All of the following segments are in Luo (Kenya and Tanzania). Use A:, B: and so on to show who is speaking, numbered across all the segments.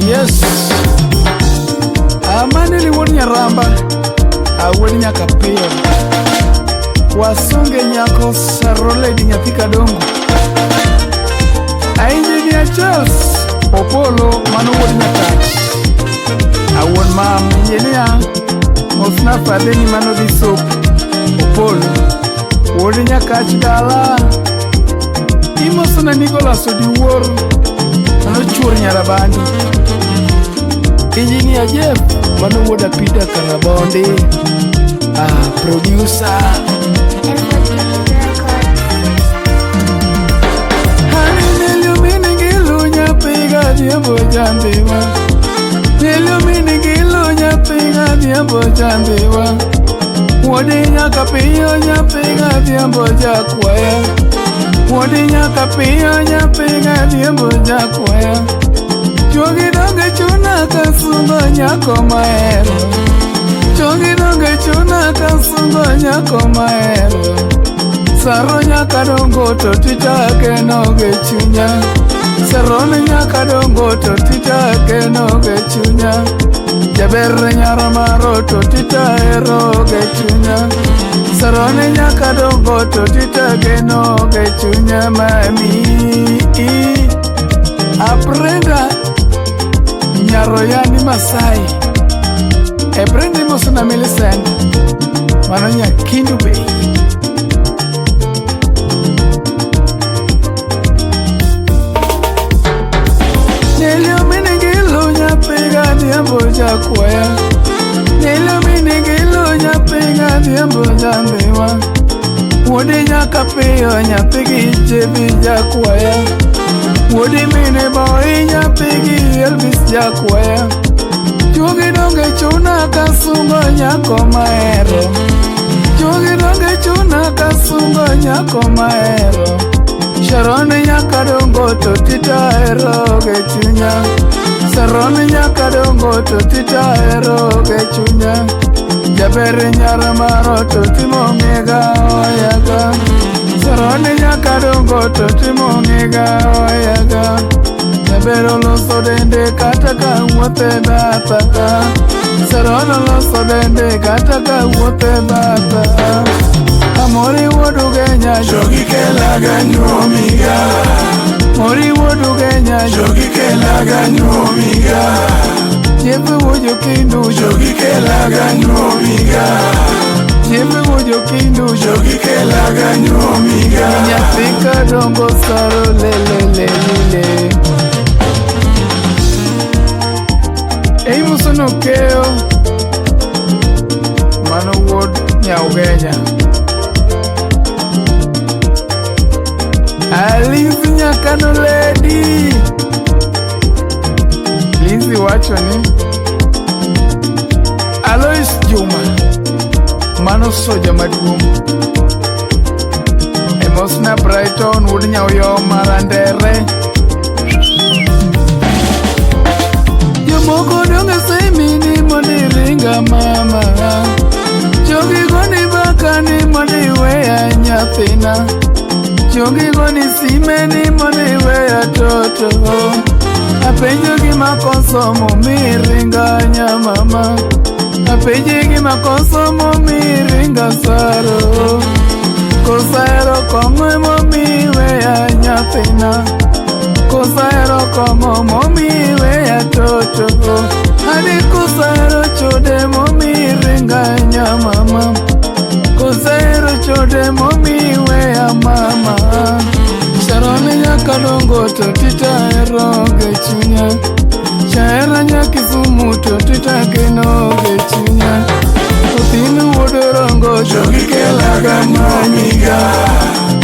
A: Yes. Amaneli wuod Nyaramba, awuod nyaka piyo. Wasunge nyako Saroledi nyathi Kadongo. Engineer Charles Opolo mano wuod Nyakach. Awuon mam engineer mosna fadheni mano Bishop Opolo. Wuod Nyakach dala. Imosona Nicholas Odiwuor mano chuor Nyarabandi. Engineer Jeff mano wuod Apida Karabondi. Ah, producer.
B: Evergreen Records.
A: Hani niliumingilu nyapiga dhiambo jambiwa. Niliumingilu nyapiga dhiambo jambiwa. Wuodi nyaka piyo nyapiga dhiambo jakwaya. Wuodi nyaka piyo nyapiga dhiambo jakwaya. Chuogi donge chuna kasungo nyako mahero. Chuogi donge chuna kasungo nyako mahero. Saro nyaka dongo to titake noge chunya. Sarone nyaka dongo to titake noge chunya. Jaber nyara maro to titahero ge chunya. Sarone nyaka dongo to titake noge chunya mami. Aprenda Nyaroyani Masai. E Brenda imosona Millicent. Mano nyakindu be. Niliumingilu nyapiga dhiambo jakwaya. Niliumingilu nyapiga dhiambo jambiwa. Wuodi nyaka piyo nyathigi chebi jakwaya. Wuodi mine boy nyathigi Elvis jakwaya. Chuogi donge chuna kasungo nyako mahero. Chuogi donge chuna kasungo nyako mahero. Sharon nyaka dongo to titahero ge chunya. Sharon nyaka dongo to titahero ge chunya. Jaber nyara maro to timo ngega oyaga. Sharon nyaka dongo to timo ngega oyaga. Jaber oloso dende kata ka wuothe batha. Sharon oloso dende kata ka wuothe batha. Amori wuod Ugenya
C: Jogi kelaga nyuomiga.
A: Mori wuod Ugenya
C: Jogi kelaga nyuomiga.
A: Jeff wuod Jokindu
C: Jogi kelaga nyuomiga.
A: Jeff wuod Jokindu
C: Jogi kelaga nyuomiga.
A: Nyathi kadongo saro lele lele le. Eimosono keyo mano wuod Nyaugenya. Alizi nyakano lady. Lizi wacho ni Alois Juma mano soja maduong'. Emosna Brighton wuod Nyauyo Marandere. Jomoko donge semini mondo iringa mama. Jogi goni baka ni mondo iweya nyathina. Jogi goni sime ni mondo iweya toto. Apenjo gima koso momiringa nyamama. Apenji gima koso momiringa saro. Kosahero kong'o emomiweya nyathina. Kosahero kong'o momiweya toto. Ani kosahero chode momiringa nyamama. Kosahero chode momiweya mama. Sharon nyaka dongo to titahero ge chunya. Shahera nyakisumu to titageno ge chunya. Othini wuod Orongo
C: Jogi kelaga nyuomiga.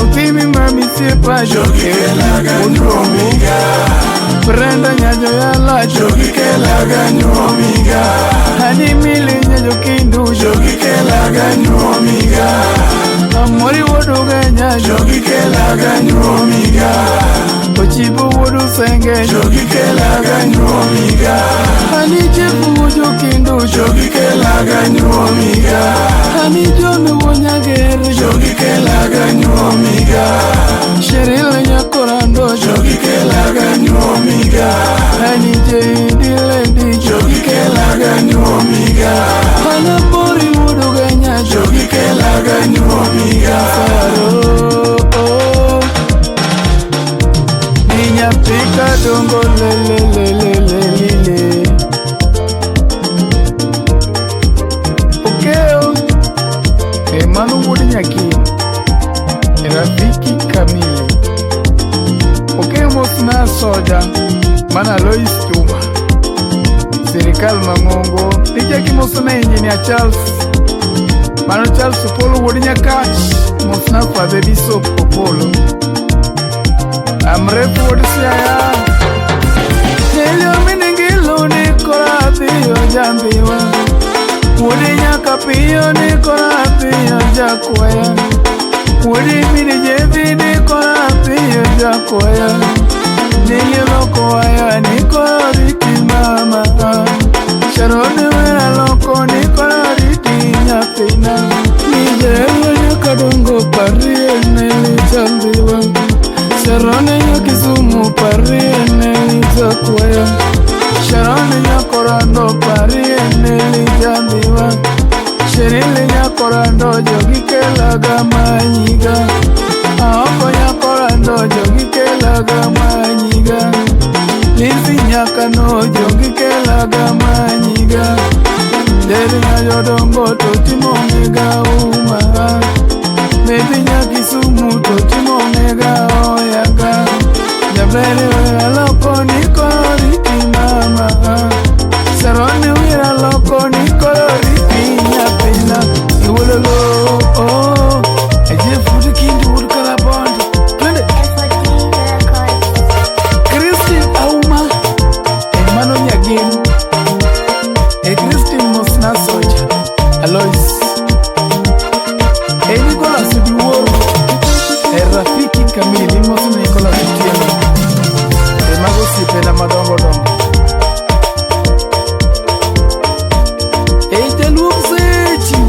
A: Othimi mami siepa
C: Jogi kelaga nyuomiga.
A: Brenda nyajo yala
C: Jogi kelaga nyuomiga.
A: Hani mili nyajo kindu
C: Jogi kelaga nyuomiga.
A: Amori wuod Ugenya
C: Jogi kelaga nyuomiga.
A: Ochibo wuod Usenge
C: Jogi kelaga nyuomiga.
A: Hani Jeff wuod Jokindu
C: Jogi kelaga nyuomiga.
A: Hani John wuod Nyager
C: Jogi kelaga nyuomiga.
A: Sheril nyakorando
C: Jogi kelaga nyuomiga.
A: Hani Jeidi
C: nyuomiga.
A: Ana bori wuod Ugenya.
C: Jogi kelaga nyuomiga.
A: Saro. Ni nyathi kadongo lelelelelelile. Okeo Emmanuel wuod Nyakim, Rafiki kamili. Okeo mosna soja mana Lois Juma, sirikal mang'ongo. Ijaki mosna Engineer Charles, mano Charles Opolo wuod Nyakach. Mosna Father Bishop Opolo. Amrefu wuod Siaya. Nelio minengilu ni kora piyo jambiwa. Wuodi nyaka piyo ni kora piyo jakwaya. Wuodi mini jebi ni kora piyo jakwaya. Nelio loko waya ni kora riti mama. Sharon wera loko ni kora riti nyathina. Nijeyo nyaka dongo parie neli jambiwa. Sharon nyakisumu parie neli jakwaya. Sharon nyakorando parie neli jambiwa. Sherile nyakorando jogi kelaga manyiga. Aoko nyakorando jogi kelaga manyiga. Lizzy nyakano jogi kelaga manyiga. Deri nyajodongo to timonega uma. Baby nyakisumu to timonega oyaga. Jabere wera loko ni kororiti mama. Saroni wera loko ni kororiti nyathina. Iwololo oh. Eje fudu kindi wuod Karabondo. Twende.
B: SOD Records.
A: Christine Auma Emmanuel Nyagin. E Christine Mosna Soja Alois. E Nicholas Diwuoro. E Rafiki kamili mosna Nicholas Otieno. E mago osiepena madongo dongo. E jaluong Sechi.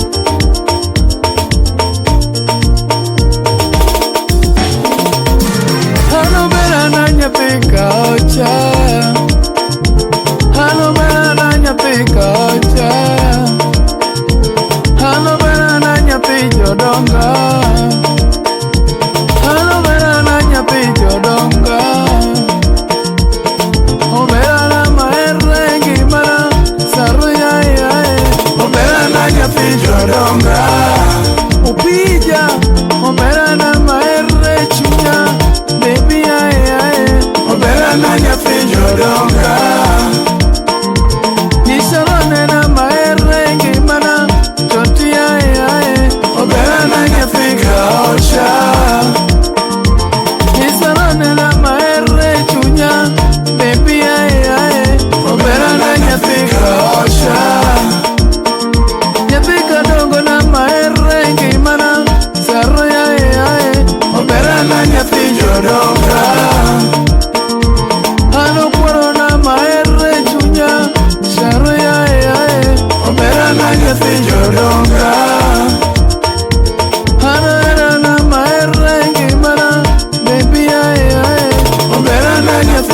A: Hano berana nyathi kaocha. Hano berana nyathi kaocha. Hano berana nyathi jodonga. Hano berana nyathi jodonga. Oberana maere ngimana saru ya ya.
C: Oberana nyathi jodonga.
A: Upija oberana maere chunya baby ya ya.
C: Oberana nyathi jodonga.
A: Nisharone na maere ngimana choti ya ya.
C: Oberana nyathi kaocha.
A: Nisharone na maere chunya baby ya ya.
C: Oberana nyathi kaocha.
A: Nyathi kadongo na maere ngimana saro ya ya.
C: Oberana nyathi jodonga.
A: Ano kwaro na maere chunya saro ya ya.
C: Oberana nyathi jodonga.
A: Ano era na maere ngimana baby ya ya.
C: Oberana nyathi